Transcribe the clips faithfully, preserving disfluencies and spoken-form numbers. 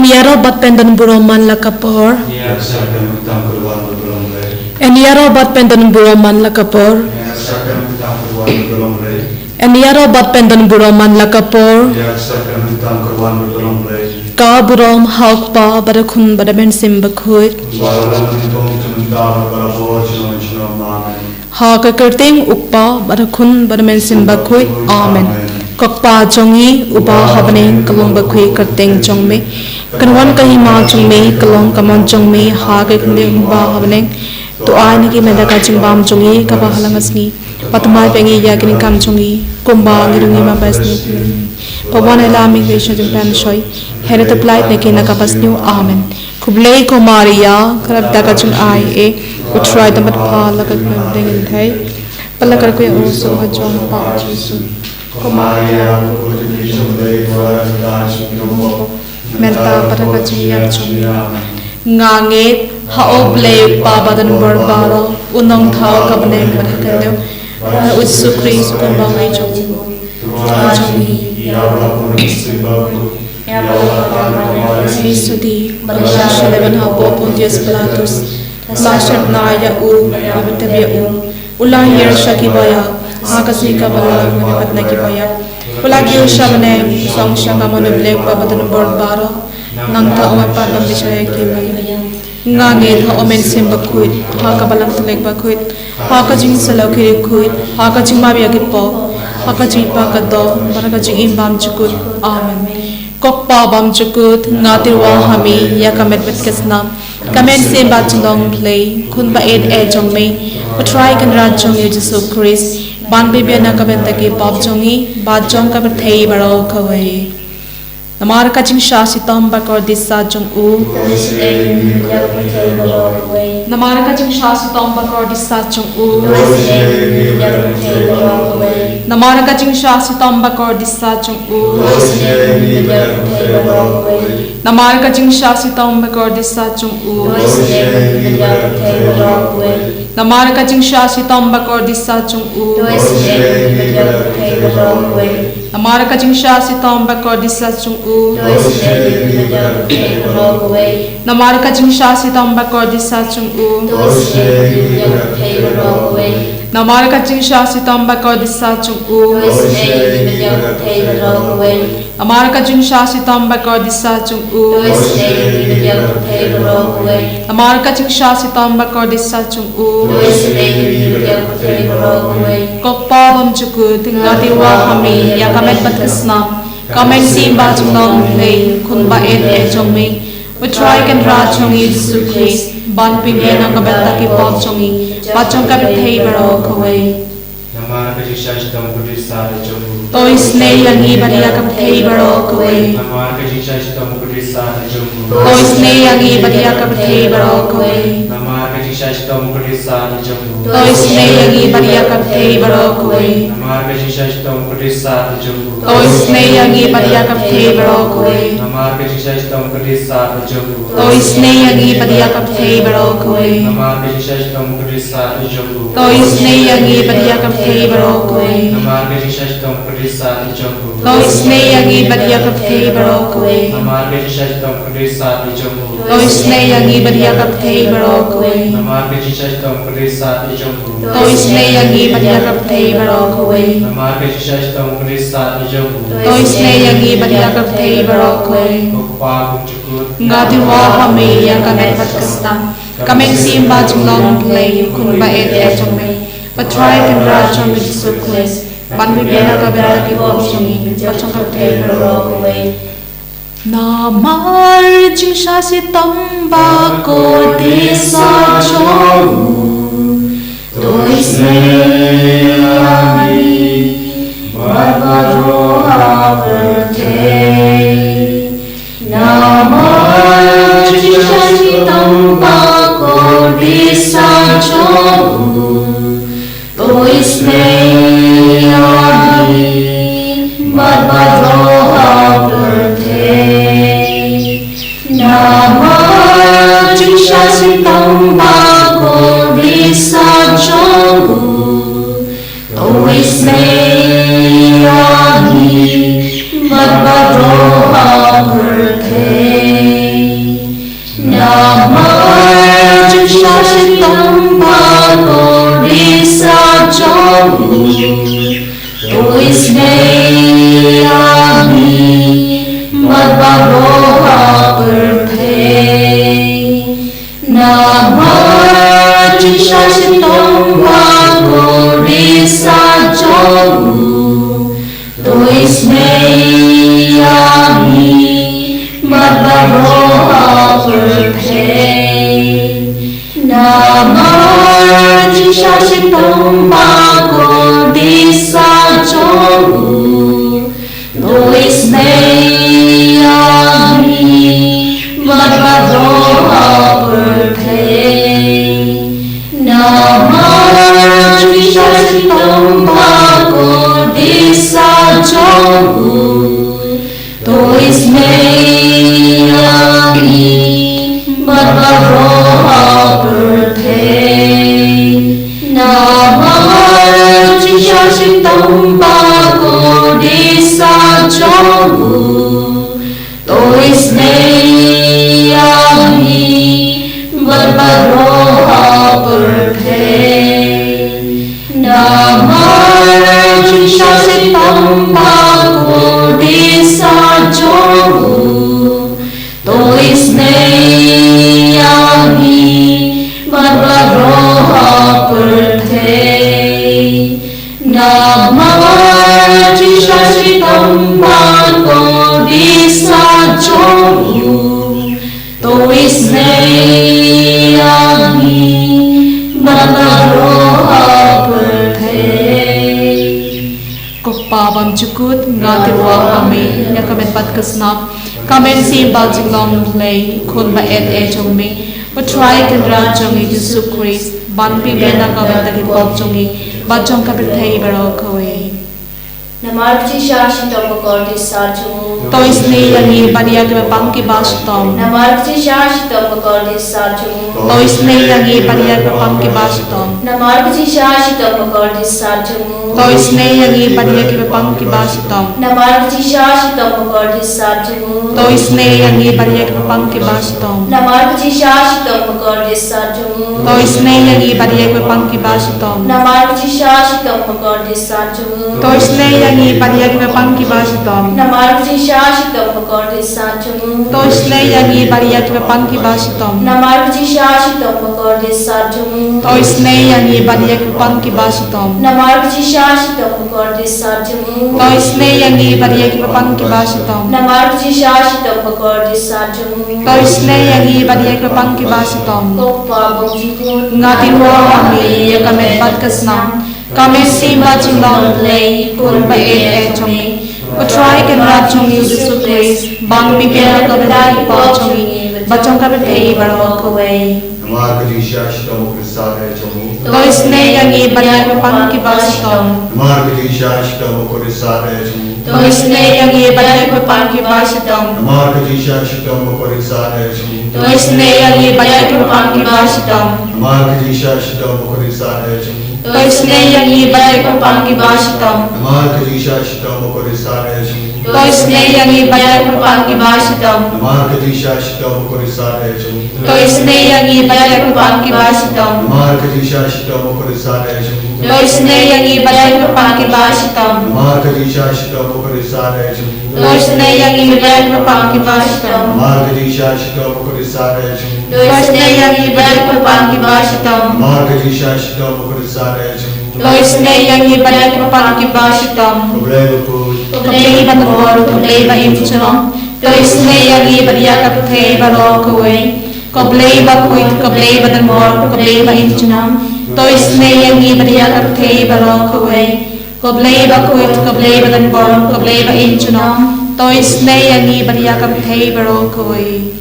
Ïaroh bad pyndon burom man la ka por. Ïaroh bad pyndon burom man la ka por. Ïaroh bad pyndon burom man la ka por. Ka burom ha u Kpa bad u Khun bad u Mynsiem Bakhuid. Ha ka kyrteng u Kpa bad u Khun bad u Mynsiem Bakhuid. Amen. Ko Kpa jong ngi uba ha bneng, ka long bakhuid ka kyrteng jong me. Kan wan ka hima jong me, ka long ka mon jong me ha ka khyndiat uba ha bneng. To ai na ngi mynta ka jingbam jong ngi kaba ha la ka sngi. Bad to ai ïa ngi ïa ki kam jong ngi kumba ngi ruh ngi ïa ki ba sniew. Bad wan ïa la mih ki sha jingpynshoi. Hynrei to pyllait na ngi na kaba sniew. Amen. Khublei ko Maria, ka dap da ka jingai eh, u Trai u don bad pha, la ka kmen deng in thei. Pala ka kwe u so ha jong pa Jisu. Ko Maria, ko tu ki jong dei wa da jong mynta bad ha ka jingïap jong ngi. Nga ngeit ha u Blei u Kpa ba don bor baroh, u nongthaw ka bneng bad ha ka dei. Bad ha u Jisu Khrist u Khun ba ngi jong u. Trai jong ngi. Ïa u la bun u Mynsiem Bakhuid. Ïa u la tan ha Mari. Jisu di. Bad la shah leh ban ha u Pontius Pilatus. La shah na ïa u, la btep ïa u. U la hiar sha ki baïap, ha ka sngi kaba la leh bad na ki baïap. U la kiew sha bneng, u song sha ka mon u Blei u Kpa ba don bor baroh. Nangta u wan pat ban bishar ïa ki baïap. Nga ngeit ha u Mynsiem Bakhuid, ha ka Balang Katholik bakhuid, ha ka jingïasyllok ki riewkhuid, ha ka jingmap ïa ki pop, ha ka jingpang ka doh, bad ha ka jingim bymjukut. Amen. Ko Kpa bymjukut, nga tyrwa ha me ïa ka met bad ka snam, ka mynsiem bad jinglong Blei, Khun ba ïeit eh jong me, u Trai Kynrad jong ngi u Jisu Khrist, ban pynbiang na ka bynta ki pop jong ngi bad jong ka pyrthei baroh kawei. Namar ka jingshah shitom ba kordit sah jong u. Namar ka jingshah shitom ba kordit sah jong u. Namar ka jingshah shitom ba kordit sah jong u. Namar ka jingshah shitom ba kordit sah jong u. Namar ka jingshah shitom ba kordit sah jong u. Namar ka jingshah shitom ba kordit sah jong u. Namar ka jingshah shitom ba kordit sah jong u. Namar ka jingshah shitom ba kordit sah jong u. Namar ka jingshah shitom ba kordit sah jong u. Namar ka jingshah shitom ba kordit sah jong u. Namar ka jingshah shitom ba kordit sah jong u. Ko Kpa bymjukut, nga tyrwa ha me ïa ka met bad ka snam, ka mynsiem bad jinglong Blei, Khun ba ïeit eh jong me, u Trai Kynrad jong ngi u Jisu Khrist, ban pynbiang na ka bynta ki pop jong ngi bad jong ka pyrthei baroh kawei. Namar ka jingshah shitom ba kordit sah jong u. To isynei ïa ngi bad ïa ka pyrthei baroh kawei. Namar ka jingshah shitom ba kordit sah jong u. To isynei ïa ngi bad ïa ka pyrthei baroh kawei. Namar ka jingshah shitom ba kordit sah jong u. To isynei ïa ngi bad ïa ka pyrthei baroh kawei. Namar ka jingshah shitom ba kordit sah jong u. To isynei ïa ngi bad ïa ka pyrthei baroh kawei. Namar ka jingshah shitom ba kordit sah jong u. To isynei ïa ngi bad ïa ka pyrthei baroh kawei. Namar ka jingshah shitom ba kordit sah jong u. To isynei ïa ngi bad ïa ka pyrthei baroh kawei. Namar ka jingshah shitom ba kordit sah jong u. To isynei ïa ngi bad ïa ka pyrthei baroh kawei. Namar ka jingshah shitom ba kordit sah jong u. To isynei ïa ngi bad ïa ka pyrthei baroh kawei. Namar ka jingshah shitom ba kordit sah jong u. To isynei ïa ngi bad ïa ka pyrthei baroh kawei. Namar ka jingshah shitom ba kordit sah jong u. To isynei ïa ngi bad ïa ka pyrthei baroh kawei. Ko Kpa bymjukut, nga tyrwa ha me ïa ka met bad ka snam, ka mynsiem bad jinglong Blei, Khun ba ïeit eh jong me, u Trai Kynrad jong ngi u Jisu Khrist, ban pynbiang na ka bynta ki pop jong ngi bad jong ka pyrthei baroh kawei. Namar jingshah shitom ba kordit sah jong u. To isynei ïa ngi bad baroh ha pyrthei. Namar jingshah shitom ba kordit sah jong u. To isynei ïa ngi bad baroh ha pyrthei. Namar jingshah shitom ba kordit sah jong u. To isynei ïa ngi bad baroh ha pyrthei. Namar jingshah shitom bakordit sah jong u, to isynei ïa ngi bad baroh ha pyrthei. Namar jingshah shitom bakordit sah jong u, to isynei ïa ngi bad baroh ha pyrthei. Namar jingshah shitom bakordit sah jong u, to isynei ïa ngi bad baroh ha pyrthei. Namar jingshah shitom bakordit sah jong u, to isynei ïa ngi bad baroh ha pyrthei. Namar jingshah shitom bakordit sah jong u, to isynei ïa ngi bad baroh ha pyrthei. Namar jingshah shitom bakordit sah jong u, to isynei ïa ngi bad baroh ha pyrthei. Namar jingshah shitom bakordit sah jong u, to isynei ïa ngi bad baroh ha pyrthei. Ko Pa bymjukut, nga tyrwa ha me ïa ka met bad ka snam, ka mynsiem bad jinglong U Blei, Khun ba ïeit eh jong me, U Trai Kynrad jong ngi Jisu Khrist, ban pynbiang na ka bynta ki pop jong ngi bad jong ka pyrthei baroh kawei. Namar ka jingshah shitom bakordit sah jong u, to isynei ïa ngi bad ïa kiba pang kiba shitom. Namar ka jingshah shitom bakordit sah jong u, to isynei ïa ngi bad ïa kiba pang kiba shitom. Namar ka jingshah shitom bakordit sah jong u, to isynei ïa ngi bad ïa kiba pang kiba shitom. Namar ka jingshah shitom bakordit sah jong u, to isynei ïa ngi bad ïa kiba pang kiba shitom. Namar ka jingshah shitom bakordit sah jong u, to isynei ïa ngi bad ïa kiba pang kiba shitom. Namar ka jingshah shitom bakordit sah jong u, to isynei ïa ngi bad ïa kiba pang kiba shitom. Namar ka jingshah shitom bakordit sah jong u, to isynei ïa ngi bad ïa kiba pang kiba shitom. Namar ka jingshah shitom bakordit sah jong u, to isynei ïa ngi bad ïa kiba pang kiba shitom. Namar ka jingshah shitom bakordit sah jong u, to isynei ïa ngi bad ïa kiba pang kiba shitom. Namar ka jingshah shitom bakordit sah jong u, to isynei ïa ngi bad ïa kiba pang kiba shitom. Ko Pa bymjukut, nga tyrwa ha me ïa ka met bad ka snam, ka mynsiem bad jinglong U Blei, Khun ba ïeit eh jong me, U Trai Kynrad jong ngi Jisu Khrist, ban pynbiang na ka bynta ki pop jong ngi bad jong ka pyrthei baroh kawei. Namar ka jingshah shitom bakordit sah eh jong u, to isynei ïa ngi bad ïa kiba pang kiba shitom. Namar ka jingshah shitom bakordit sah eh jong u, to isynei ïa ngi bad ïa kiba pang kiba shitom. Namar ka jingshah shitom bakordit sah eh jong u, to isynei ïa ngi bad ïa kiba pang kiba shitom. Namar ka jingshah shitom bakordit sah eh jong u, to isynei ïa ngi bad ïa kiba pang kiba shitom. Namar ka jingshah shitom bakordit sah eh jong u, to isynei ïa ngi bad ïa kiba pang kiba shitom. Namar ka jingshah shitom bakordit sah eh jong u, to isynei ïa ngi bad ïa kiba pang kiba shitom. Namar ka jingshah shitom bakordit sah eh jong u, to isynei ïa ngi bad ïa kiba pang kiba shitom. Namar ka jingshah shitom bakordit sah eh jong u, to isynei ïa ngi bad ïa kiba pang kiba shitom. Namar ka jingshah shitom bakordit sah eh jong u, to isynei ïa ngi bad ïa kiba pang kiba shitom. Namar ka jingshah shitom bakordit sah eh jong u, to isynei ïa ngi bad ïa kiba pang kiba shitom. Ko Blei bakhuid, ko Blei badonbor, ko Blei ba im junom, to isynei ïa ngi bad ïa ka pyrthei baroh kawei. Ko Blei bakhuid, ko Blei badonbor, ko Blei ba im junom, to isynei ïa ngi bad ïa ka pyrthei baroh kawei. Ko Blei bakhuid, ko Blei badonbor, ko Blei ba im junom, to isynei ïa ngi bad ïa ka pyrthei baroh kawei.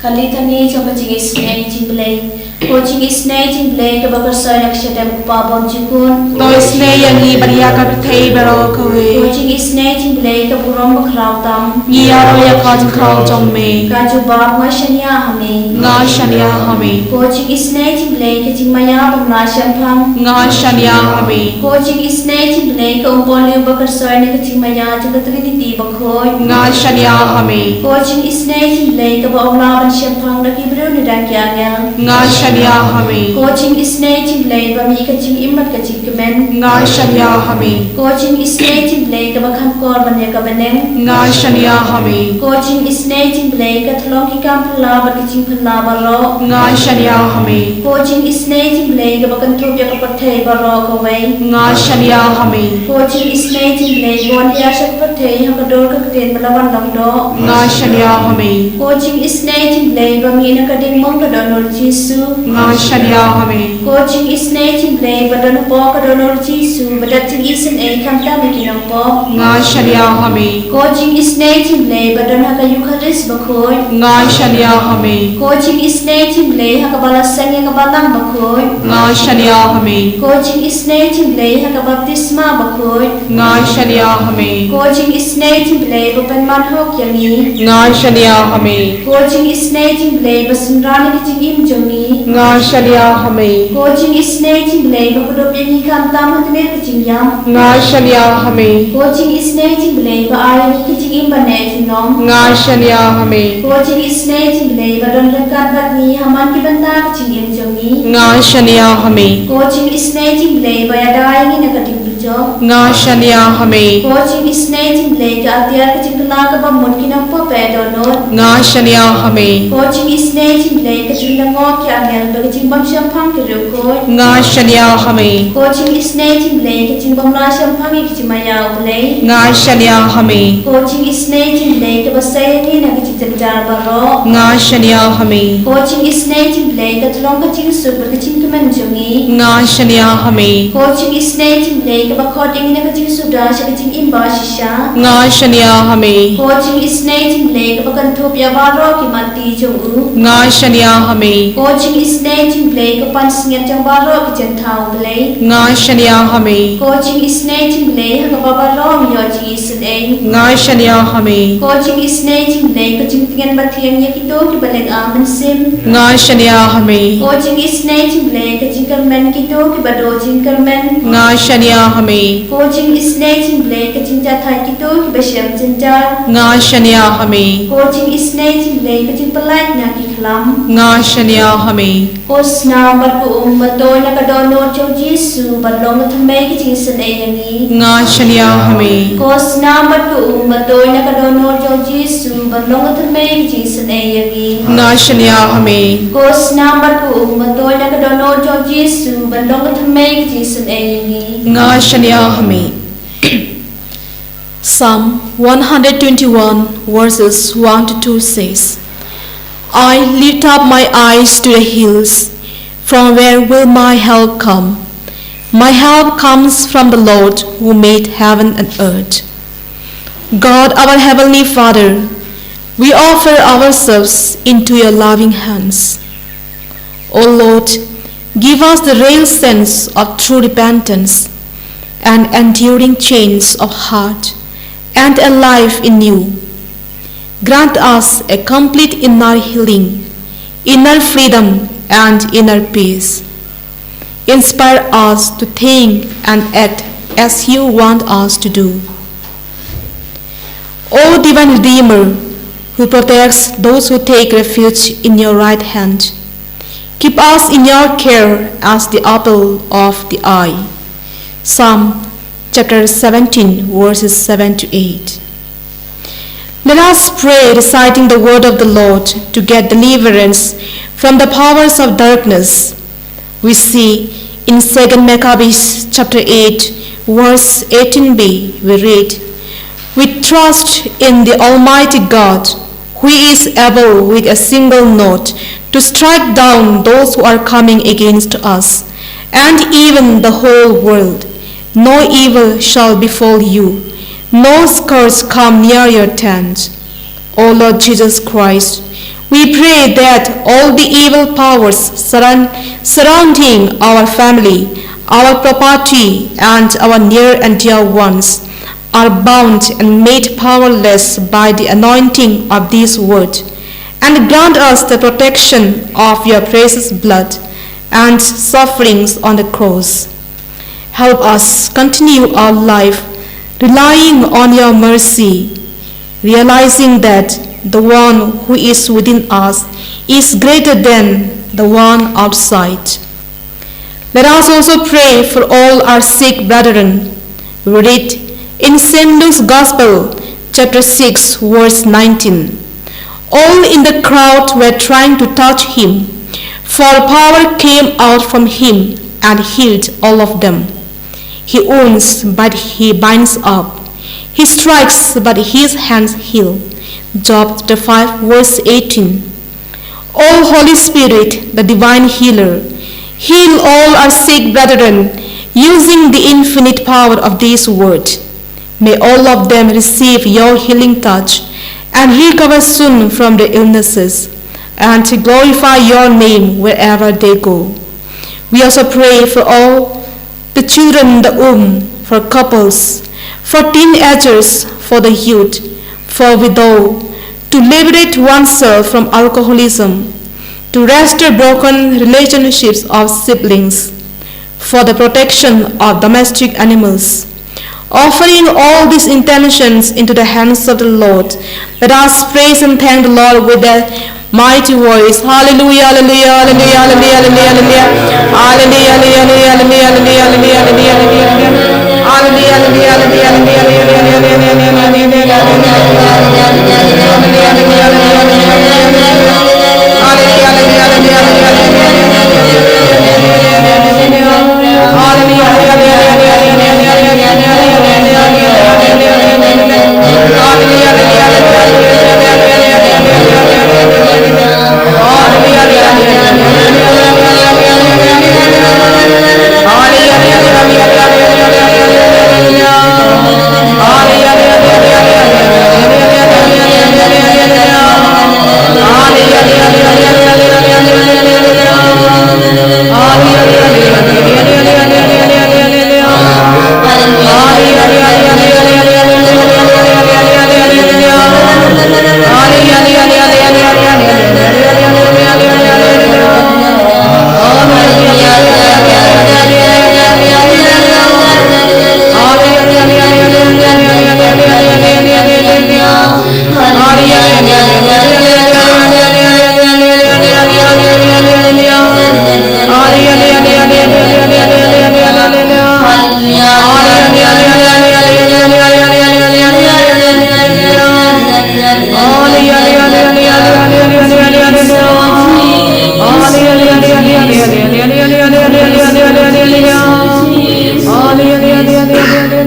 Ka litani jong ka jingisynei jong U Blei. Ko jingisynei jong U Blei kaba kyrshoi na ka shadem U Kpa bymjukut. To isynei ïa ngi bad ïa ka pyrthei baroh kawei. Ko jingisynei jong U Blei ka burom bakhraw tam. Ngi ïaroh ïa ka jingkhraw jong me. Ka jubab, nga shaniah ha me. Nga shaniah ha me. Ko jingisynei jong U Blei ka jingmaïa bym lah shemphang. Nga shaniah ha me. Ko jingisynei jong U Blei ka umpohliew ba kyrshoi na ka jingmaïa jong ka Trinity bakhuid. Nga shaniah ha me. Ko jingisynei jong U Blei kaba ym lah ban shemphang da ki briew ne da ki angel. Nga shaniah ha me. Ko jingisynei jong U Blei ba mih ka jingim bad ka jingkmen. Nga shaniah ha me. Ko jingisynei jong U Blei kaba kham kor ban ïa ka bneng. Nga shaniah ha me. Ko jingisynei jong U Blei ka thlong ki kam phylla bad ka jingphylla baroh. Nga shaniah ha me. Ko jingisynei jong U Blei kaba kynthup ïa ka pyrthei baroh kawei. Nga shaniah ha me. Ko jingisynei jong U Blei ba wan hiar sha ka pyrthei ha ka dur ka ktien ba la wan long doh. Nga shaniah ha me. Ko jingisynei jong U Blei ba mih na ka diengmong ka dohnud Jisu. Nga shaniah ha me. Ko jingisynei jong U Blei ba don hapoh ka dohnud Jisu ba dat jingisynei khamtam ïa ki nongpop. Nga shaniah ha me. Ko jingisynei jong U Blei ba don ha ka Eukharist bakhuid. Nga shaniah ha me. Ko jingisynei jong U Blei ha kaba la seng ïa ka balang bakhuid. Nga shaniah ha me. Ko jingisynei jong U Blei ha ka baptisma bakhuid. Nga shaniah ha me. Ko jingisynei jong U Blei ba pynman hok ïa ngi. Nga shaniah ha me. Ko jingisynei jong U Blei ba synran ïa ka jingim jong ngi. Nga shaniah ha me. Ko jingisynei jong U Blei ba kdup ïa ngi khamtam ha ka jingïap. Nga shaniah ha me. Ko jingisynei jong U Blei ba ai ïa ngi ka jingim ba neh junom. Nga shaniah ha me. Ko jingisynei jong U Blei ba don ryngkat bad ngi ha man ki bynta ka jingim jong ngi. Nga shaniah ha me. Ko jingisynei jong U Blei ba ïada ïa ngi na ka diengdujok. Nga shaniah ha me. Ko jingisynei jong U Blei ka atiar ka jingkylla kaba mut ki nongpop ba dohnud. Nga shaniah ha me. Ko jingisynei jong U Blei ka jinglyngngoh ki angel bad ka jingbymshemphang ki riewkhuid. Nga shaniah ha me. Ko jingisynei jong U Blei ka jingbymlah shemphang ïa ka jingmaïa U Blei. Nga shaniah ha me. Ko jingisynei jong U Blei kaba sei ïa ngi na ka jingjynjar baroh. Nga shaniah ha me. Ko jingisynei jong U Blei ka thlong ka jingsuk bad ka jingkmen jong ngi. Nga shaniah ha me. Ko jingisynei jong U Blei kaba khot ïa ngi na ka jingsuda sha ka jingim ba shisha. Nga shaniah ha me. Ko jingisynei jong U Blei kaba kynthup ïa baroh ki matti jong u. Nga shaniah ha me. Ko jingisynei jong U Blei ka pansngiat jong baroh ki jingthaw Blei. Nga shaniah ha me. Ko jingisynei jong U Blei ha kaba baroh ngi ïoh jingisynei. Nga shaniah ha me. Ko jingisynei jong U Blei ka jingtngen bathiang ïa kito kiba lynga mynsiem. Nga shaniah ha me. Ko jingisynei jong U Blei ka jingkyrmen kito kiba duh jingkyrmen. Nga shaniah ha me. Ko jingisynei jong U Blei ka jingjahthait kito kiba shem jynjar. Nga shaniah ha me. Ko jingisynei jong U Blei ka jingpyllait na ki khlam. Nga shaniah ha me. Ko snam bad ko um ba tuid na ka dohnud jong u Jisu ban long ka thymmei ka jingisynei ïa ngi. Nga shaniah ha me. Ko snam bad ko um ba tuid na ka dohnud jong u Jisu ban long ka thymmei ka jingisynei ïa ngi. Nga shaniah ha me. Ko snam bad ko um ba tuid na ka dohnud jong u Jisu ban long ka thymmei ka jingisynei ïa ngi. Nga shaniah ha me. Psalm one hundred twenty-one, verses one to two says, I lift up my eyes to the hills. From where will my help come? My help comes from the Lord who made heaven and earth. God, our Heavenly Father, we offer ourselves into your loving hands. O Lord, give us the real sense of true repentance, an enduring change of heart, and a life in you. Grant us a complete inner healing, inner freedom, and inner peace. Inspire us to think and act as you want us to do. O divine Redeemer, who protects those who take refuge in your right hand, keep us in your care as the apple of the eye. Psalm chapter seventeen, verses seven to eight. Let us pray, reciting the word of the Lord, to get deliverance from the powers of darkness. We see in Second Maccabees chapter eight, verse eighteen b, we read, We trust in the Almighty God, who is able with a single note to strike down those who are coming against us, and even the whole world. No evil shall befall you, no scourge come near your tent. O Lord Jesus Christ, We pray that all the evil powers surround, surrounding our family, our property, and our near and dear ones are bound and made powerless by the anointing of this word, and grant us the protection of your precious blood and sufferings on the cross. Help us continue our life relying on your mercy, realizing that the one who is within us is greater than the one outside. Let us also pray for all our sick brethren. We read in Saint Luke's Gospel, chapter six, verse nineteen. All in the crowd were trying to touch him, for power came out from him and healed all of them. He wounds, but he binds up. He strikes, but his hands heal. Job chapter five, verse eighteen. O Holy Spirit, the divine healer, heal all our sick brethren using the infinite power of this word. May all of them receive your healing touch and recover soon from their illnesses and glorify your name wherever they go. We also pray for all the children in the womb, for couples, for teenagers, for the youth, for widow, to liberate oneself from alcoholism, to restore broken relationships of siblings, for the protection of domestic animals. Offering all these intentions into the hands of the Lord, let us praise and thank the Lord with a mighty voice. Hallelujah, hallelujah, hallelujah, hallelujah, hallelujah, hallelujah. Hallelujah, hallelujah, hallelujah, hallelujah, hallelujah, hallelujah, hallelujah. Hallelujah, hallelujah, hallelujah, hallelujah, hallelujah, hallelujah.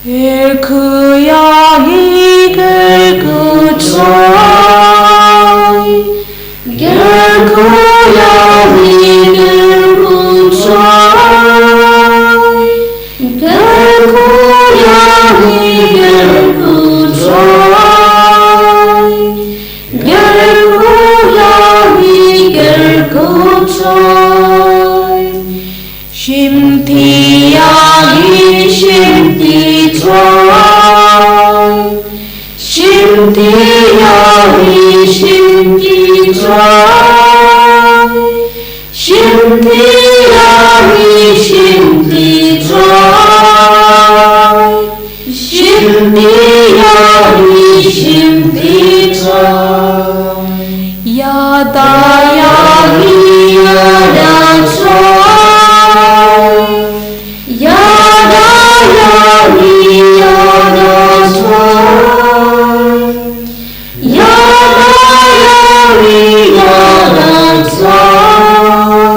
Kyrkhu ïa ngi, kyrkhu Trai. Kyrkhu ïa ngi, kyrkhu Trai. Kyrkhu ïa ngi, kyrkhu Trai. Kyrkhu ïa ngi, kyrkhu Trai. Shimti ïa ngi, shimti Trai. Shimti ïa ngi, shimti Trai. Shimti ïa ngi, shimti Trai. Shimti ïa ngi, shimti Trai. Ïada ïa ngi, ïada Trai. Ïada ïa ngi, ïada Trai. Ïada ïa ngi, ïada Trai.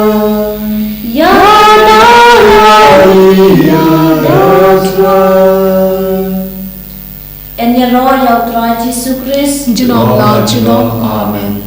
Ïada ïa ngi, ïada Trai. Yn ïaroh ïa U Trai Jisu Khrist. Junom la junom. Amen.